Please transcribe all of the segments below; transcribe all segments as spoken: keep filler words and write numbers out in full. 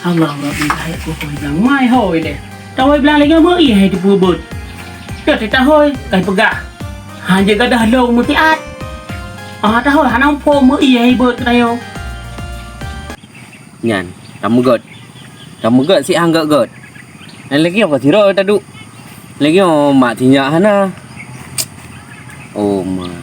Allah Rabbi, hai ku hôi blang, mai hôi lé. Tahôi blang lé nyoe meuié hai teupeubuet. Ka teuh tahôi, kai peugah. Hana gadoh lôn meutiat. Ah, tahôi hana muphom meuié hai beuet keunayoe. Nyan, tameugöt. Tameugöt siat han göt-göt. Nyan lagèe nyoe ka sidroe taduek. Lagèe nyoe mak sinyak hana. Oh ma.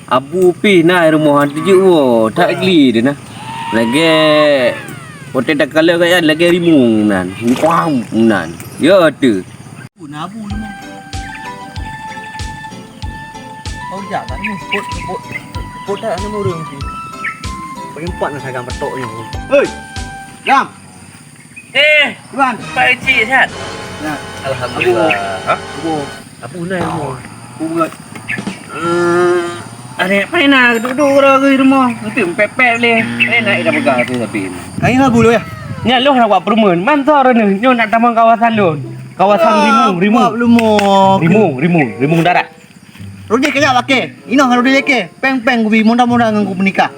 Abu pih na i rumoh han teujeuet woe, that gli deuh na. Lagèe watèe takalon gobnyan lagèe rimueng nan. Kuam nan. Ya teuh. Pun abu leumo. Oh, jak kat ni. Pot, pot, pot tak ada orang tu. Paling empat nak sagang patok ni. Hei! Gam! Eh, Tuan! Pak Cik sihat? Ya. Alhamdulillah. Abu. Ha? Abu. Abu nai abu. Abu buat. Eh, ada apa ni nak duduk orang ke rumah? Nanti pepet boleh. Eh, nak dah pegang tu tapi. Ayo abu lu ya. Nyan lôn nak buat perumahan. Mantap ni. Nyoe nak tamong kawasan lôn. Kawasan rimueng, rimueng. Buat leumo. Rimueng, rimueng, rimueng darat. Rudi kejap pakai. Inoh rudi leke. Peng-peng kubi muda-muda ngan ku menikah.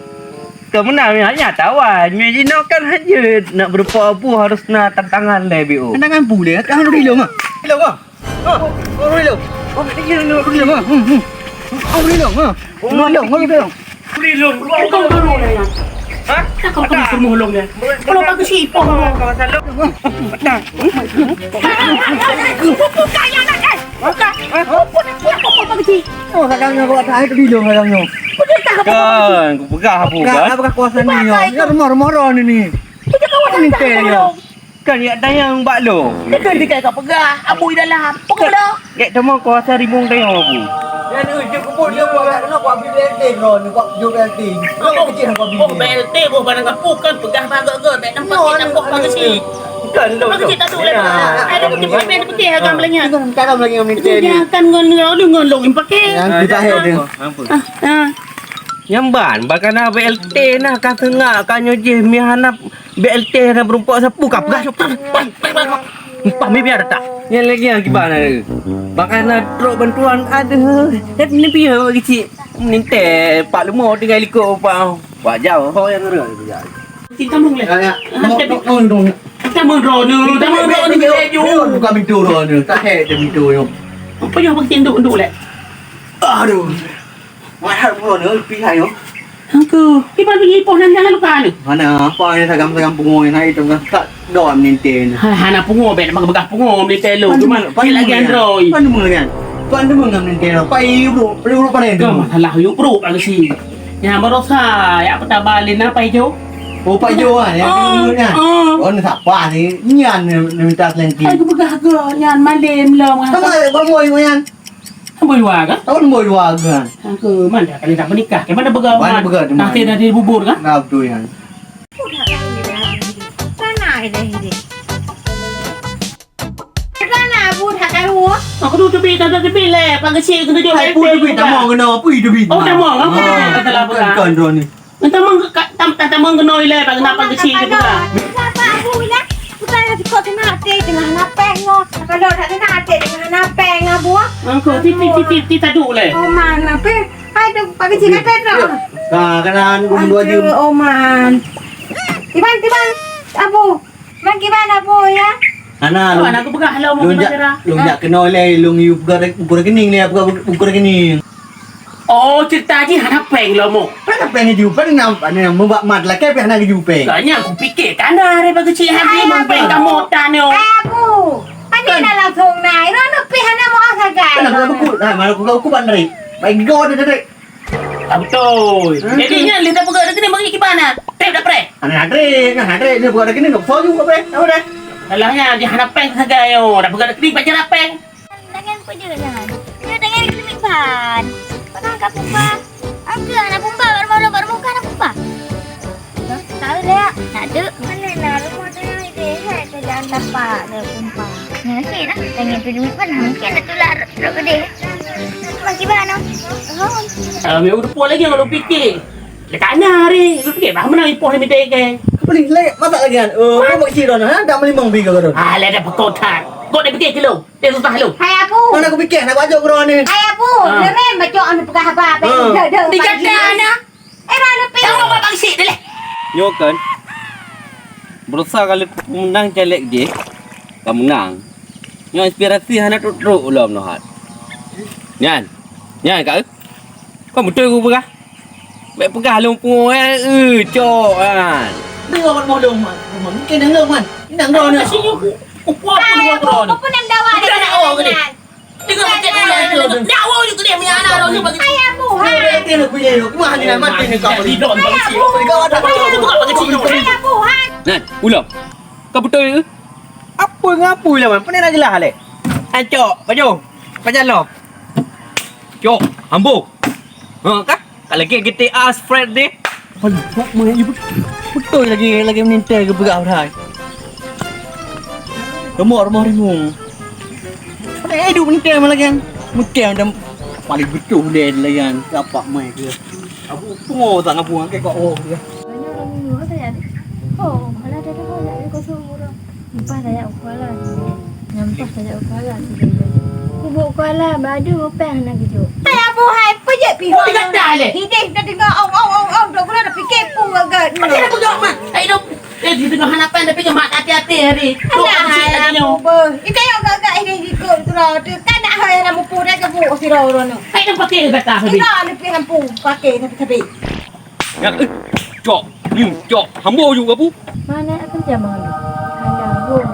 Kau menang ya, ya tawan. Nyoe jinoe kan hanya nak berupa abu harus na tantangan lé B O. Tantangan pu lé. Kan rudi lom ah. Lom ah. Ha. Rudi lom. Rudi lom ah. Hmm, hmm. Rudi lom ah. Rudi lom, rudi lom. Hah? Takkan kamu semua long ya? Kalau bagus sih, ipong. Bukan ya, nak, eh. Bukan. Bukan, bukan, bukan, bagus sih. Oh, kadang nyoe kau tak itu dulu kadang nyoe. Kan, aku peugah apa kan? Apa kuasa ni nyoe? Ya, rumah-rumah orang ni ni. Kita kawan ni teh ya. Kan yak dayang bak lôn. Teuka-teuka ka peugah, abu di dalam. Peugah dah. Dek teuma kuasa rimueng dayang abu. Nyan, eh, jeuet keubeut lé, kuat keunoe, kuat B L T droeneuh, kuat B L T. Kuat kecil, kuat B L T. Oh, B L T boh barang gapu kan peugah bak gok-gok, bèk nampak kita boh bak keuchik. Bukan, bak keuchik tak boleh. Ada putih-putih, ada putih agam lagi. Kan lagi ngon ni. Jangan kita hai dia. Ah, ah. Nyamban, bakana B L T nah ka seungak ka nyoe jih mi hana B L T na beureumpok sapu ka peugah. Pah mi biar tak. Nyan lagi yang kiban ada. Bakana trok bantuan ada. Dan ni pih kecil. Ninte pak leumo tinggai likot pak. Pak jauh ho yang ngera. Kita mung leh. Ya, ya. Kita mung drone, kita mung drone ni. Bukan pintu drone. Tak hai dia pintu. Apa yang pakai tinduk-tinduk leh? Aduh. Mahal pun, eh, pihak nyoh. Angku, di mana pergi ipoh nan jangan lupa ni. Mana apa ni sagam-sagam pungo ni, naik tu kan tak doa menintin. Ha, hana pungo, bet nama begah pungo menintin lo. Cuma lagi android. Pan demen kan? Pan demen kan menintin lo. Pai bro, bro pan itu. Kau masalah yuk bro bagi si. Yang barosa, ya apa tak balik na pai jo? Oh, pai jo ah, yang dulu kan. Oh, ni siapa ni? Nyan ni minta selengki. Aku begah ke, nyan malam lo. Sama, bang boy nyan. Boy dua kan? Tahun boy dua kan? Aku mana kali tak menikah? Ke mana begal? Mana begal? Nanti dari bubur kan? Nah, betul ya. Sana ini. Sana bu dah karu. Aku tu tepi, tak tepi leh. Pakai sih kena jual. Hai pun tepi, tak mau kena apa itu bi. Oh, tak mau. Apa tak salah apa? Kan drone ni. Entah mang ka tam tam mang kena ilai bang kenapa kecil dia buka. Kenapa abu ilai? Bukan ada sikok tengah hati tengah napeng ngo. Kalau tak tengah hati tengah napeng abu. Angko ti ti ti ti ti tadu leh. Oh mana pe? Hai tu pagi cik kata tu. Ka kanan gum dua jam. Oman. Tiban tiban abu. Bang kiban abu ya. Ana lung. Ana aku peugah lom aku jak. Lung jak kena leh lung yu buka buka rekening leh buka buka rekening. Oh, cerita ji hana peng lo mo. Hana peng ju, pada nam pada nam mubak mat lakèe pih hana ju peng. Kanya aku pikir kan hari bagi cik hati mau peng kamu tanya. Abu, pada nak langsung naik, rono pih hana mau sagai. Kenapa aku? Nah, malah aku aku bandari. Baik go deh deh. Ah, betul. Jadi nya lita peugah rekening bagi kiban ah. Tep dah preh. Hana adre, hana adre ni buat rekening dok soju apa? Apa dah? Salahnya di hana peng sagai yo. Dah peugah rekening pacar apa? Tangan pun je jangan. Dia tangan kena mipan. Pegang kat pumpa. Angka anak pumpa baru malam baru muka anak pumpa. Tahu le ya? Nak dek. Mana nak rumah tengah ide. Hai kerjaan tapak dia pumpa. Nah, okey dah. Tangan tu duit pun mungkin dah tular rok gede. Masih bahan oh. Ah, minggu depan lagi kalau fikir. Dekat na hari, lu fikir bah menang ipoh ni minta ikan. Apa ni? Lek masak lagi kan? Oh, kau buat kecil dah, ha? Dah melimong bi kau tu. Ah, lek dah pekotak. Kau dah fikir kilo. Dia susah lu. Hai aku. Mana aku fikir nak baju kau ni? Hai aku. Ha. Lemem baca anu pegang apa? Ha. Dah, dah. Dikata na. Eh, mana pi? Tahu apa bang sik deh. Nyokan. Beurasa ka lheueh meunang caleg jih, ka meunang. Nyoe inspirasi hana trok-trok ulôn meunohat. Nyan. Nyan ka, eh? Kon beutôi kupeugah. Bèk peugah lôn pungo, eh, eh, cok, kan. Deungoe ban boh lôn, man. Mungken deungoe, man. Inang droeneuh. Kasi nyoe ku, ku puah pun dua droeneuh. Apa, apa, apa nak dawa. Apa nak dawa ke dia? Dengan sakit ulah itu. Dawa juga dia punya anak orang tu bagi. Ayah buhan. Dia kena punya, mah ni, mati ni kau. Di don bagi si. Kau ada. Ayah buhan. Nah, ulang. Kau betul ke? Apa ngapu lah, man? Pernah nak jelas leh? Ah, cok, pajoh. Pajan lo. Cok, hambo. Ha, kah? Kalau lagi G T A spread deh. Aduh, mak mai, beutôi lagi, lagi meunintèe geupeugah padahai. Rumoh, rumoh rimueng. Padahai duek meunintèe malah kan. Meunintèe dan paling beutôi lé lagi kan. Siapa mai ke? Abu pungo sang abu angkat kok oh ya. Banyak orang minum apa ya? Oh, malah ada kau nak kosong orang. Nyampah tajak u kuala. Nyampah tajak u kuala. Kubu kuala, badu upeng hana geujok. Hai Abu hai, peujeuet pih. Oh, ingat dah leh. Hideh dah dengar ong ong ong ong, dok gula dah fikir pu gagat. Macam mana peugah mak? Tak hidup. Eh, di tengah hadapan tapi nyoe mak hati-hati hari. Dok anak kecil tadi nyoe. Ita yok gagat hideh ikut tu lah. Tu kan nak hai nak mupu dah ke bu siro rono. Hai dah pakai kata tadi. Ira lebih hampu pakai tapi tapi. Nyan, eh, cok, hmm, cok, hambo ju gapu. Mana akan jamal? Hana hom.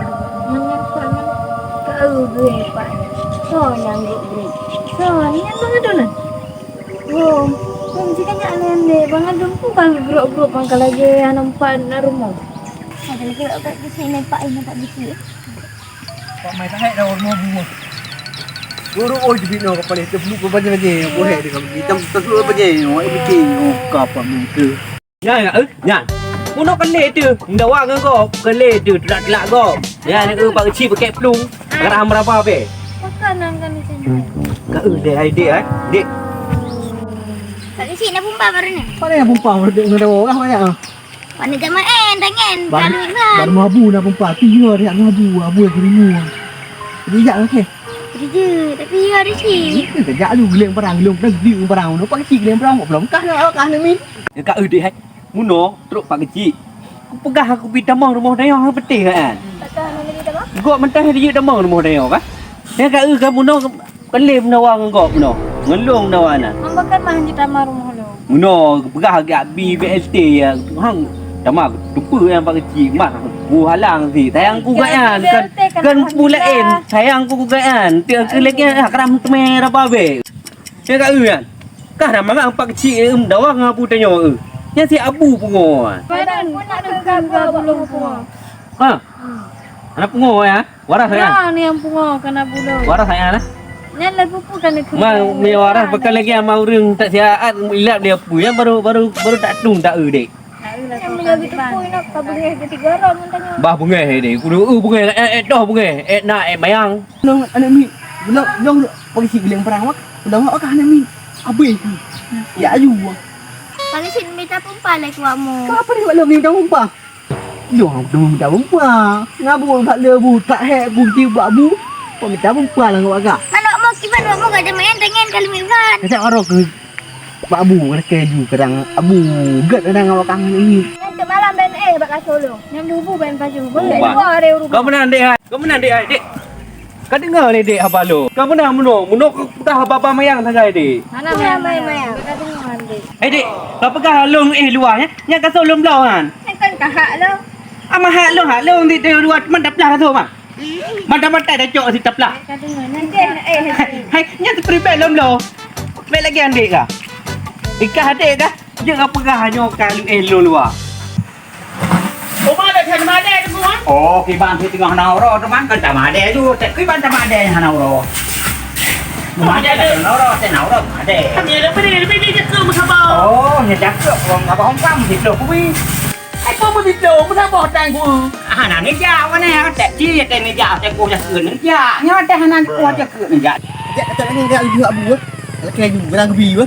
Mana kuat man? Kau gue pak. So nyang gue gue. So ni apa tu lah? Hom. Hom jika nyak lende bang adum ku kan grup-grup mangka lagi anak empat nak rumah. Ada lagi kat sini pak ini tak bisa. Pak mai tahet dah rumah buah. Guru oi jebit no kepala itu peluk ke baju lagi. Aku hek dengan bagi. Tam tak peluk baju. Wak bikin. Oh, kapa muka. Nyan, eh, nyan. Munoe keu lé teuh, meudawa ngon gob, keu lé teuh, teulak-teulak gob. Nyan, eh, bak keuchik pakai plueng, ngarah meuraba bèe. Pakon nang kami sini? Ka, eh, dek, hai, dek, hai, dek. Bak keuchik na pumpa baru ni. Mana yang pumpa baru dek meudawa lah banyak ah. Mana jamaen, tangen, baru, baru mabu na pumpa, tiga hari mabu, abu yang keringu. Jadi jak okey. Kerja, tapi ya ada cik. Kerja lu geleng perang, geleng perang, geleng perang. Nampak kecil geleng perang, belum kah nak kah nak min? Ya, Kak Udi, hai. Munoe trok pak keuchik. Kupeugah aku pi tamong rumoh dayah hang peuteh kan. Gok mentah dia tamong rumoh dayah kan. Ya ka eu ka munoe keu lé meunawa ngon gok munoe. Ngon lôn meunawa na. Hamba kan mah jitamong rumoh lôn. Munoe kupeugah gak bi B L T ya. Hang tamong teupeu nyang pak keuchik mah. Ku halang si. Sayang ku gak nyan kan. Kan pu laén. Sayang ku gak nyan. Tiap kali lagi karam teumé raba be. Ya ka eu nyan. Kah na mangat pak keuchik em dawa ngon abu tanyoe eu. Nyan si abu pungo. Padan pun nak keu gaba bulong pungo. Ha. Anak pungo ya. Waras ya. Nah, ni yang pungo kena bulong. Waras ya lah. Nyan lagu pun kena keu. Ma mi waras bakal lagi sama urang tak sihat ilap dia pu ya baru baru baru tak tung tak eu dek. Yang menjadi tepu ini kabulih ketiga orang tanya. Bah bungeh ini. Kudu eu bungeh eh eh doh bungeh eh na eh mayang. Nong anak mi. Belum dong. Polisi bilang perang wak, udah wak kah nami. Abis tu. Ya ayu. Kami sini minta pumpa lagi kuakmu. Kenapa ni wak lom ni udah pumpa? Dong, dong minta pumpa. Ngabu bak le bu, tak hek bu, ti bak bu. Kau minta pumpa lah wak kah? Manok mau kiban wak mau gak jamain dengan kalau miban. Kacak arok ke. Pak Abu, mereka ju kadang Abu. Gak kadang awak kangen ini. Yang tu malam ben eh bak kasolo. Yang dubu ben paju. Boleh dua hari urus. Kau menang dek hai. Kau menang dek hai dek. Ka deungoe lé dek haba lôn. Ka meunan meunoe, meunoe ka peugah haba-haba mayang sagai dek. Hana mayang-mayang. Ka deungoe lé. Eh dek, ka peugah lôn eh luwa nyan. Nyan ka soe lôn bloe nyan. Nyan kan ka hak lôn. Ama hak lôn, hak lôn di luwa cuma daplah ka soe mah. Mata-mata dah cok si taplah. Ka deungoe nyan. Hai, hai, nyan seperibet lôn bloe. Bèk lagèe andék ka. Ikah adék ka. Jeuet ka peugah nyoe ka lu eh lôn luwa. Uma dah that madai tu kan? Oh, kiban si teungoh na uroe tu man, kan tak madai tu. Tak kiban tak madai hana uroe. Madai dah na uroe, tak na uroe madai. Kami ada beri, lebih dia jaga meusabar. Oh, nya jaga orang apa hongkam di Pulau Bui. Hai kau meubido, meusabar tang ku. Ah, na nijak mana ya? Tak ci tak nijak, tak ku jaga nijak. Nya dah na ku jaga nijak. Jak tak ni jak ibu abu. Lagi ibu berang bi. Yo,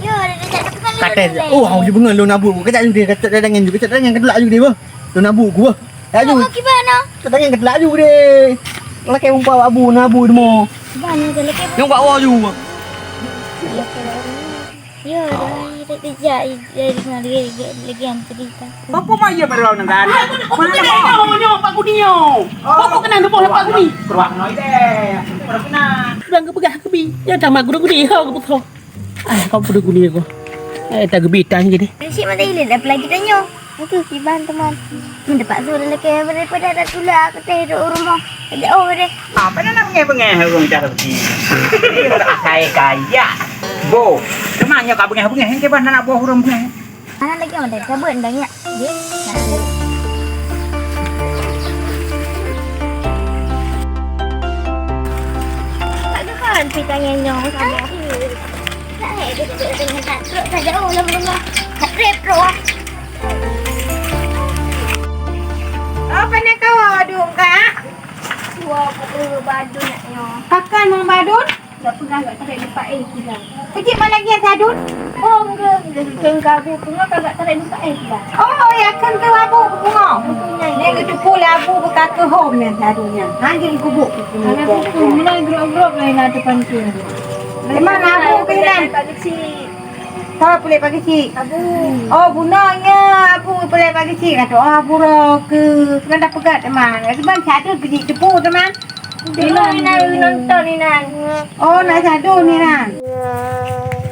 ada tak ada. Kata, oh, hau je bengal lôn abu. Kejap ju deh, kejap dah angin ju, kejap dah angin kedelak ju deh, bah. Lôn abu ku, bah. Kejap ju. Kejap dah angin kedelak ju deh. Lakèe umpa abu, na abu demo. Nyong bak wa ju. Ya, dah, dah, dah, ya, ya, ya, dengar lagi, lagi, lagi yang cerita. Apa mah iya baru nak kan? Aku kena nyoe, nyoe, Pak Guni nyoe. Aku kena nyoe, Pak Guni. Keluar noi deh. Baru kena. Sudah kepeugah kebi. Ya, sama guru Guni, ha, kepeugah. Ah, kau guru Guni aku. Eh, tak kebi tang je deh. Nasib mata ilit, apalagi tanya. Itu kiban teman. Mendapat suruh lelaki daripada tak tulak aku teh duduk rumah. Jauh deh. Apa nak bengeh-bengeh ureueng cara begini? Asai kaya. Bo, teman nyoe ka bengeh-bengeh, hingke ban anak buah ureueng bengeh. Mana lagi orang dah cabut dah nyak. Dia nak ada. Tak ada kan cerita nyenyong sama. Tak ada, dia duduk dengan tak truk saja. Oh, lama-lama. Tak trip truk ah. Oh, pandai kawa dong, Kak. Dua puluh badun nak nyoe. Pakai mang badun? Tak peugah gak tarik lupa eh, tidak. Kecil malam dia sadun? Oh, enggak. Dia kengka aku, kenapa gak tarik lupa eh, tidak. Oh, ya, kengka aku, bunga. Yang itu pula aku buka ke home yang sadunnya. Hanya kubuk. Kalau aku, mulai grup-grup lain ada pantun. Memang aku kehilangan. Pak Kecil. Tho puléh pagi cik. Abu. Oh, bunoe nyoe Abu puléh pagi cik kata. Oh, Abu roh ke. Kan dah peugah teuma. Lagi ban satu biji tebu teuma. Tengok inan nonton inan. Oh, nak satu ni nan.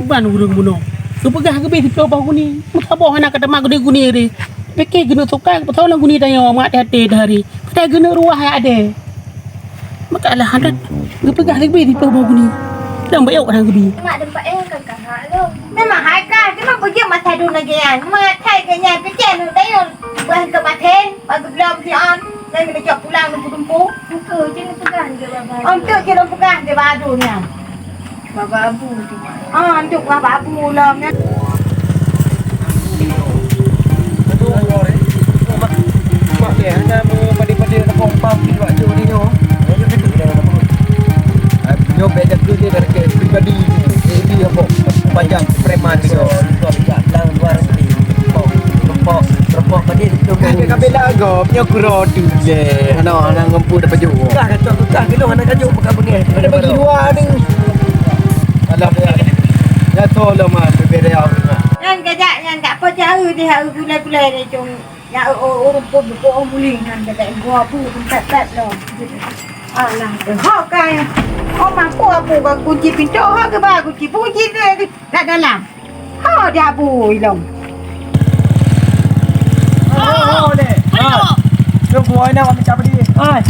Ban ureueng bunoe. Geupeugah geubeh siplôh boh guni. Meusaboh hana ka teuma guni-guni ri. Pike geuneuk sukai beutôi lam guni tanyoe mak hati-hati dari. Padahai geuneuk ruah ya ade. Maka Allah hadat geupeugah leubeh di peue bak guni. Dan bayok dan geubi. Mak tempat eh kan kahak lo. Memang hai kah, cuma bujur masa dulu lagi kan. Matai ke nyai picen dayun. Buah ke maten, bagi belum si on. Dan kena cok pulang dumpu-dumpu. Buka je ni pegang je baba. Untuk je pegang je badu ni. Baba Abu tu. Ah, untuk baba Abu lah kan. Mak deh, hana meupadé-padé rokok pam di wak jok ni nyoe. Nyoe bèk jaku dia dari ke pribadi. Jadi apa? Panjang preman ni nyoe. Rokok, rokok, rokok padé tu. Kan dia kabela agam, nyoe kuro tu je. Hana, hana ngempu dapat jok. Kah kacok, kah kilo hana kajok bukan bengeh. Ada bagi dua ni. Alah, ya. Ya, tolong, Man. Beri dia. Nyan kajak, nyan tak percaya dia, gulai-gulai ni, cung. Ya, oh, oh, oh, oh, oh, oh, muling, nyan kajak. Gua pun, pun, pet, pet, lo. Alah, ho, kai. Oh, mampu, apa, kunci pintu, ho, ke ba, kunci, kunci, ke, ke, kat dalam. Ho, dia, bu, ilong. Oh, oh, oh, deh. Hai.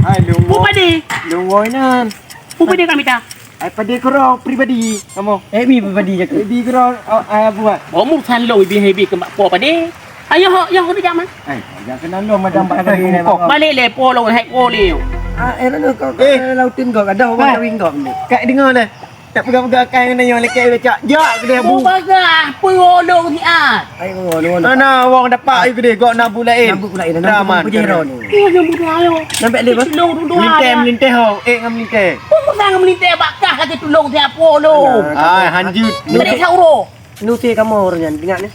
Hai, lu. Upadi. Lu, woi, nan. Upadi kami dah. Ai padé keudroe pribadi kamoe. Eh, mi pribadi jaku. Pribadi keudroe, oh, ai buat. Bomu san long ibi ibi keu mak po padé. Ayo ho, yo udah jaman. Ai, jangan kenal lo madam bak tadi ni. Balik le po long hai po le. Ah, eh, lalu kau eh lautin kau ada orang kawin kau ni. Kak dengar dah. Tak pegang-pegang kai ngena yang lekek becak. Jak ke dia bu. Bagah, peulong siat. Ai ngolong. Ana wong dapat ai gede gok nabu lain. Nabu lain, nabu Raman. Bujero ni. Iya, yang muda ayo. Nampak dia, Bang? Melinteh, melinteh ho. Eh, ngam melinteh. Pun pegang melinteh bakah kata tulung siapa lu. Ai, hanjut. Beri sauro. Nusi kamu orang nyan, dengar ni.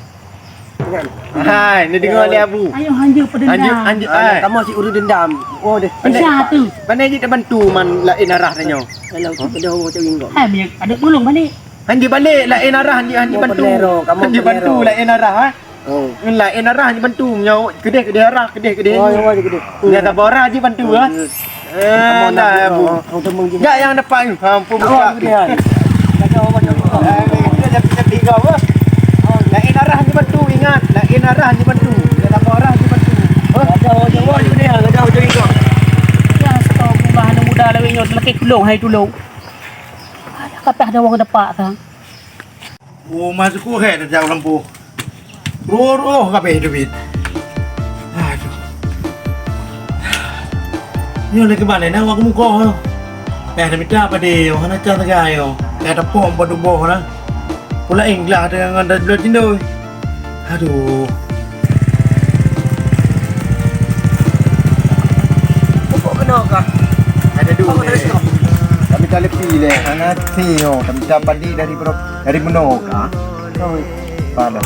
Dengar ni. Hai, ni dengar oleh Abu. Ayo hanjut pedendam. Hanjut, hanjut. Ai. Kamu si urus dendam. Oh, deh. Bisa tu. Pandai je tak bantu man lain arah tanya. Kalau tu pada orang cakap enggak. Hai, banyak ada tulung balik. Han jibalek, laén arah, han ji, han jibantu. Han jibantu, laén arah, ha? Oh. Laén arah, han jibantu. Meunyoe keudeh, keudeh arah, keudeh, keudeh. Oh, ya, keudeh. Dah sabar arah jibantu, ha? Eh, dah, Bu. Jak nyang dapat ni. Ha, ampun, buka. Laén arah jibantu, ingat. Laén arah jibantu. Dah sabar arah jibantu. Ada orang Jawa je ni, ada orang Jawa. Ya, astagfirullah, anak muda lawét nyoe, semakin tulung, hai tulung. Alah, katah ada wong depak ka. Oh, masuk ku hai dah jauh lampu. Roh-roh kabeh duit. Aduh. Nyoe lagi balik nak awak muka. Eh, dah minta apa dia? Hana cang tegai yo. Eh, tepung pada boh lah. Pula inglah dengan dah dua cindoi. Aduh. Pokok kena kah? Ada dua. Kami tak lepi leh. Hana tio. Kami tak padi dari bro, dari menoka. Pada.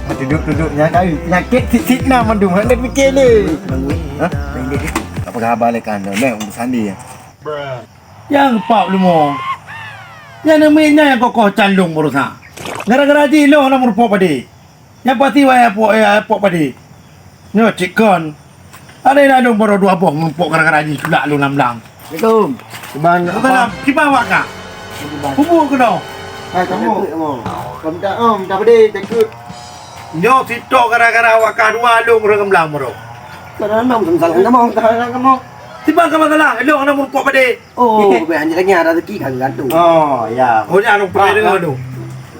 Duduk-duduk nyan kali. Penyakit sit-sit na mandum. Hana fikir leh. Ha? Apa khabar leh kan? Nah, urusan dia. Nyang pap leumo. Nyan neumik nyan nyang kokoh can lôn baroesa. Gara-gara jih lôn hana meurumpok padé. Nyang pasti wahé pok, eh, pok padé. Nyoe cit kon. Ada na lôn baroe dua boh meurumpok gara-gara jih tulak lôn lam blang. Assalamualaikum. Kiban. Salam. Kiban awak kah? Kiban. Kubu keunoe. Hai, kamu. Kamu tak, oh, minta pedih, takut. Nyoe sitok gara-gara awak kah dua lôn ureueng blang baroe. Salah nama, salah nama, salah nama. Kiban ka masalah, lôn hana meurumpok padé. Oh, bèk hana lagèe ada rezeki kan gantung. Oh, ya. Oh, nyan lôn peureulèe deungö tu.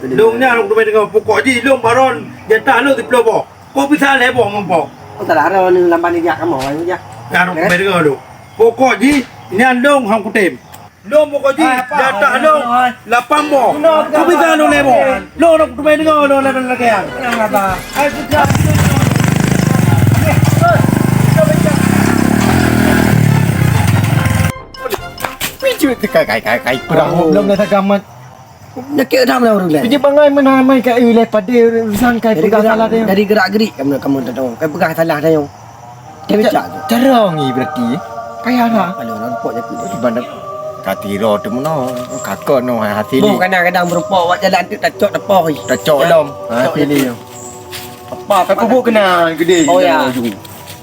Betul. Lôn nyan lôn peureulèe deungö. Pokok jih lôn baron jatah lôn siplôh boh. Kok bisa lhèe boh meurumpok? Oh, salah ada ni lamban ni jak kamoe, jak. Nyan lôn peureulèe deungö tu. Pokok jih nyan lôn han kutem. Lôn pokok jih jatah lôn lapan boh. Kok bisa lôn lhèe boh? Lôn hana kutem deungö lôn lagèe nyan. Ai sudah. Picut kai, kai, kai, kai, peurah. Oh, belum dah gamat. Nyakét dah mana ureueng lain. Pijak bangai mana mai kai leh padé ureueng sang kai peugah salah dia. Dari gerak-gerik kamu, kamu tahu. Kai peugah salah dia. Dia pecah tu. Cara ngi berarti. Kaya dah. Kalau orang pok jaku tu. Di mana? Kati ro tu meno. Kakak no hasil. Boh kadang-kadang berupok awak jalan tu tacok tepoh. Tacok dom. Ha, hasil dia. Apa? Aku buat kena gede. Oh, ya.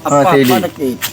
Apa, apa sakit?